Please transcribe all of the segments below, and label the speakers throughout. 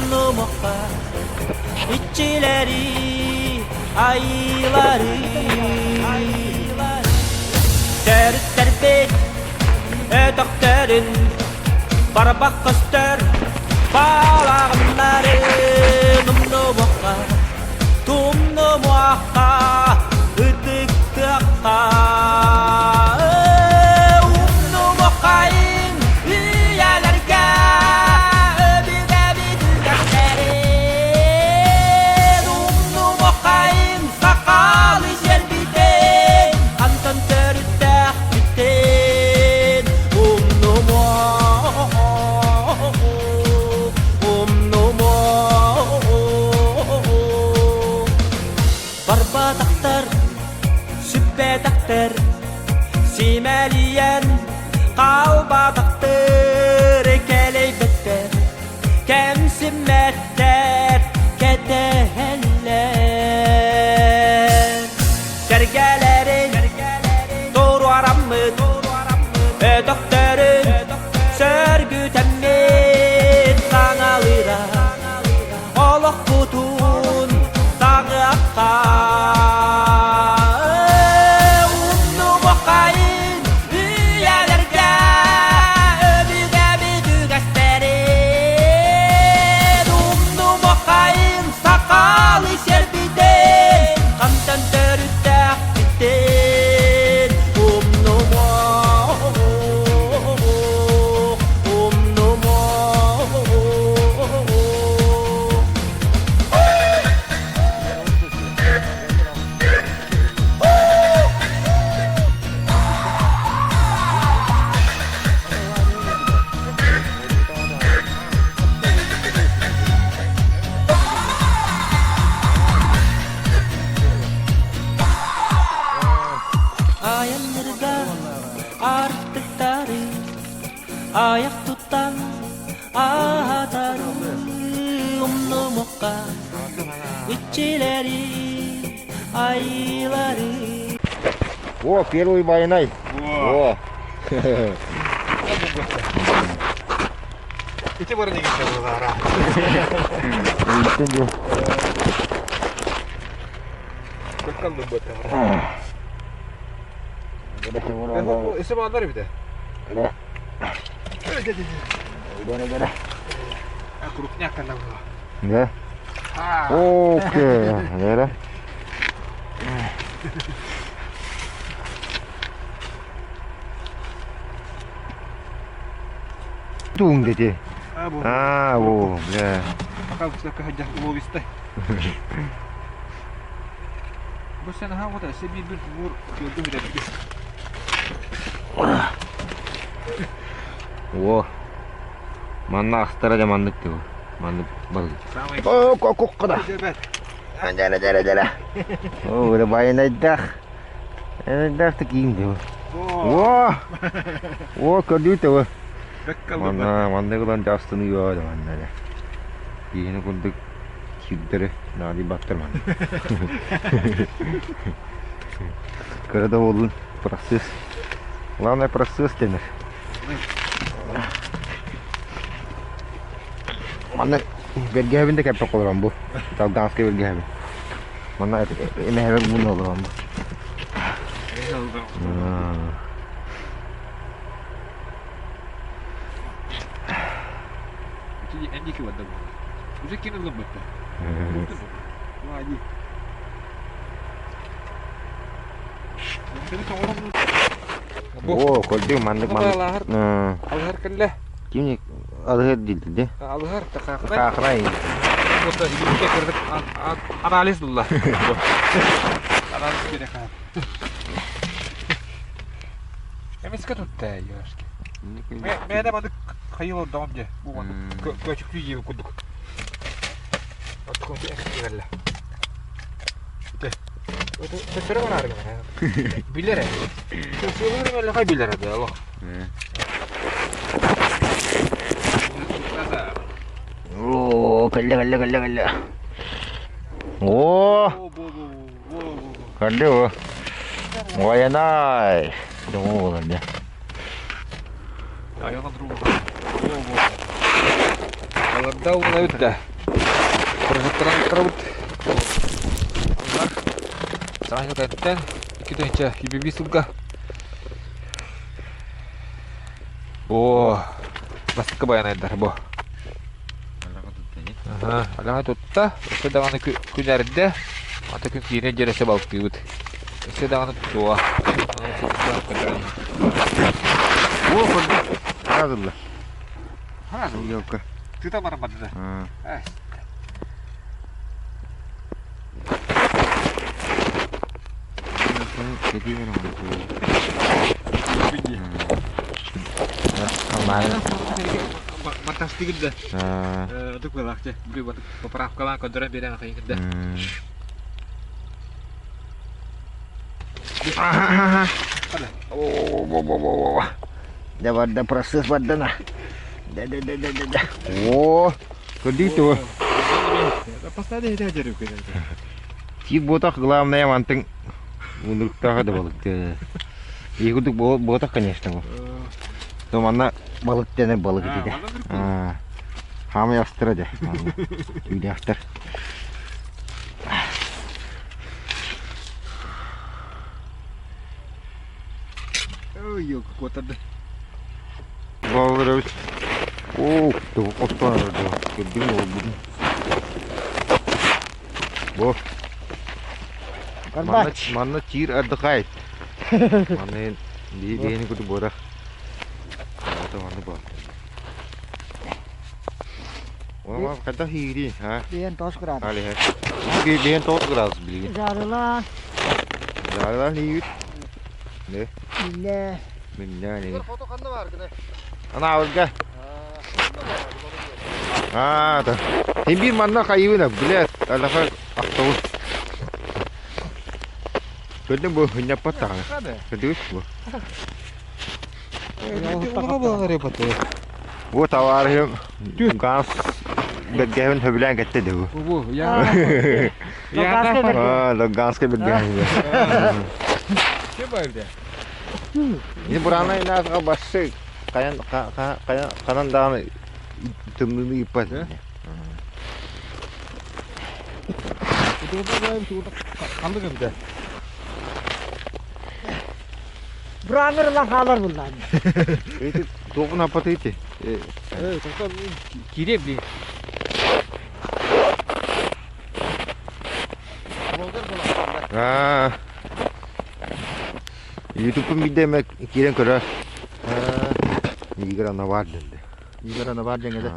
Speaker 1: Умнумуохха иччилэри, айыылары. Төрүттэрбит өтөхтөрүн барбах көстөр балаҕаннарын умнумуохха, тумнумуохха, ытыктыахха. Умнумуоххайын үйэлэргэ өбүгэбит үгэстэрин, умнумуоххайын сахалыы сиэрбитин, хантан төрүттээхпитин. Умнумуох, умнумуох. Барбатахтар, сүппэтэхтэр, симэлийэн хаалбатахтар, кэлэйбэттэр, кэмсиммэттэр, кэтэһэллэр. Сэргэлэрин туруораммыт, өтөхтөрүн сөргүтэммит саҥалыыра олохпутун саҕыахха. Умнубаккайын үйэлэргэ өбүгэбит үгэстэрин, умнубаккайын сахалыы сиэрбитин, хантан төрүттээхпитин. Умнумуох, умнумуох. Айаннырга артыктары аяқ туттан аһатары умнумукка иччилэри айылары.
Speaker 2: О, первый байанай. О.
Speaker 3: Ити бары деген буолара. Эсе баалар бите. Крупняк
Speaker 2: Да? Окей, Вера. Туң дети. А, о, бля.
Speaker 3: Пока ловистай. Бу сен аха вот се бир бир бур көрдүм биле.
Speaker 2: О. Манна астара да маннык диbu. Маннык балык. О, кокуккада. Дәле, дәле, дәле. О, это байынайдах. Айдах таким диbu. О! О, көрдүт о. Манна, манна кылан жастыны йоо да манна. Киһини курдук сирдэри наадый баттар манна. Кыра да буоллун процесс. Главное процесс дэнэр. Манна бэргэһэбин да кэппэ олорон бу. Талганскай бэргэһэбин. Манна эмэһэбэр мун олорон бу.
Speaker 3: Энники барда буолла. Уже кин ылын бытта.
Speaker 2: О, көрдүң маннык маннык.
Speaker 3: Алыһар кэллэ.
Speaker 2: Кимник алыһар дииллэр
Speaker 3: Алыһар такаахынай.
Speaker 2: Такаахынай.
Speaker 3: Бута илиитэ кырдык анализ дулла. Анализ керек. Эмискэ тутта ёшки. Мэ маны хайыл ордоҕум дьэ. Бу маннык көчүктүү диэбит курдук. Оттукун экстерелле. Төттөрө бараар Билэр ээ. Сылыр мэлэхэ билэр ээ олох.
Speaker 2: Оо, кэллэ кэллэ кэллэ кэллэ. Оо, кэллэ о. Военай. Оо, кэллэ.
Speaker 3: Аларда уна үттэ. Прожекторын Саҥа дьыл кэнниттэн 2021 сылга О, бастакы байанайдар бу. Аляха тутта, өссө даҕаны күн эрдэ, ата күн киирэн дьиэрэсэ балтыыбыт. Өссө даҕаны тутуо.
Speaker 2: О, көрдүк. Хаазылла. Елка.
Speaker 3: Тыта баран барды. Матастыгыр да. Ытык былаахча. Поправкалаан көрдөрөн биэрэн ахайын да.
Speaker 2: Да барда процесс бардана. Да да да да да да. О, көрдүй тугу. Тиит буотах главное мантың унуруктааҕа да балыкты. Иһи курдук буотах конечно бу. То манна балык дэнэр балык ититэ. Хаамай астыра дэ. Түүлээхтэр.
Speaker 3: Ой, куотарды.
Speaker 2: Балларыбыт. Оо, тугу хостоон эрэр Көрдүҥ уолбутун. Бу. Манна, манна тир отдыхает. Манна биһини курдук буорах. Это манна бар. Ома хайдах иирий, а?
Speaker 4: Биэн тоҕус градус.
Speaker 2: Алиһэ. Биэн тоҕус градус билигин.
Speaker 4: Жарылаан.
Speaker 2: Жарылаан иийбит. Не?
Speaker 4: Миннэ.
Speaker 2: Миннэ не. Анаабырга. Аа, да. Хин манна хайыбына, блядь, алаха ахтабын. Көрдүм бу, хынньаппат даҕаны. Көрдүгүт бу? Бу товарищым газ бэргэһин сөбүлээн кэттэ дэ бу.
Speaker 3: Бу, я.
Speaker 2: Аа, Луганскай бэргэһин.
Speaker 3: Че барды?
Speaker 2: Ini бурана инааска башшы каян канан даҕаны тымныны ыыппат.
Speaker 3: Ханнык эбитэ?
Speaker 4: Бурааныр ылан хаалар буллаан.
Speaker 2: Эти тоғын апаты ити.
Speaker 3: Кире блин.
Speaker 2: Аа. Ютубпун биирдэ эмэ киирэн көрөр. Игорь Анабар дэнди.
Speaker 5: Игорь Анабар дьэҥэдэ.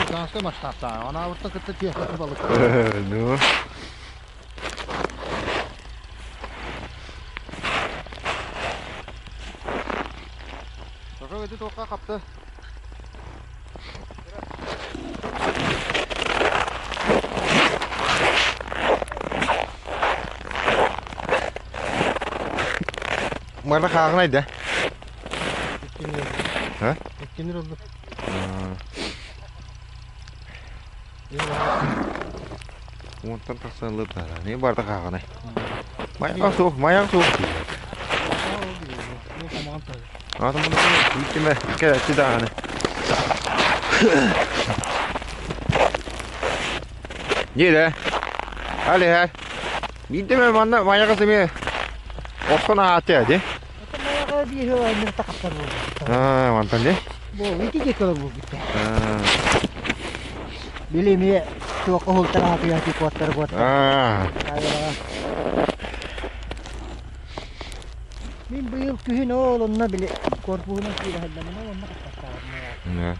Speaker 5: Луганскай масштабтаах. Анаабыттан кытта тиэхэ балык.
Speaker 2: Ну.
Speaker 5: Тоҕо өтө туохха хапты?
Speaker 2: Марда хааҕынай да? А?
Speaker 5: Иккинир oldu.
Speaker 2: Уонтан тахсан ылыптара. Не барда хааҕынай? Майаҕа суох, майаҕа суох. Аатым бүттүмэ кэлэччи даҕаны. Диэ Алиһэ. Биирдэ манна майаҕа сэмиэ охсон аатыа дии.
Speaker 4: Майаҕа биир аймыр тахсар буолбут.
Speaker 2: Аа, мантан дии.
Speaker 4: Бу ити диэки буолбут. Били эмиэ туохха уһултараҕа куйаати куоттар куоттар.
Speaker 2: Аа.
Speaker 4: Мин быйыл күһүн ол онно били корпуһунан киирэ сылдьаммын ол онно хаппаттаҕым.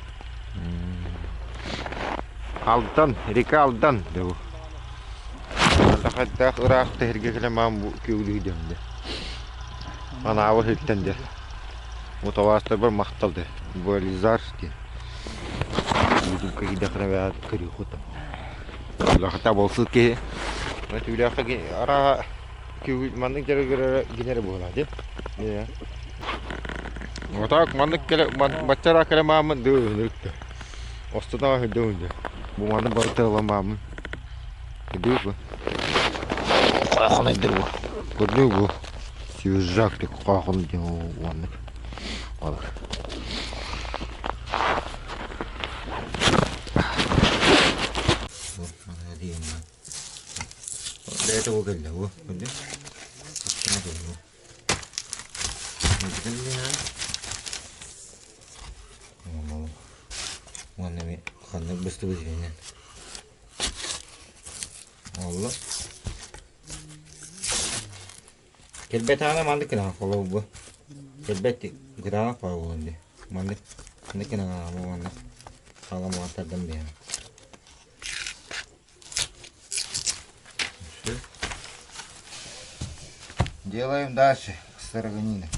Speaker 2: Алдан, река Алдан дуу. Хайдах ыраах тэһиргэ кэлэн маам бу күөлүү дэмдэ. Анаабы сиртэн дэ. Мутабаастарбар махтал дэ. Вализар диэн. Ютубка киирдэххинэ бэйэҕит көрүөххүт. Улахата буолсут киһи. Түүлээххэ арааһа маннык дьарыгырара гинэрэ буолаа дии. Вот маннык кэлэ баччараах кэлэ мааммын дыы Остотоҕо сылдьабын Бу маннык барыта ылан бааммын. Кырдьык бу. Хонайдыр бу. Кырдьык бу. Свежак деп хохон диэн уоннык. Олор. Бу кэллэ бу. Көрдүн? Уонна ми ханнык быстыбыт итинэн. Олла. Кэлбэтэҕинэ маннык гына холобур бу. Кэлбэт гыраах баар буолан дии. Маннык маннык гына уонна халамаҕа тардан биһэн. Делаем дальше сыроганины.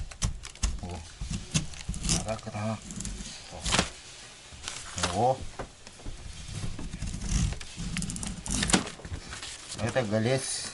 Speaker 2: О. Так, ага. О. Это голец.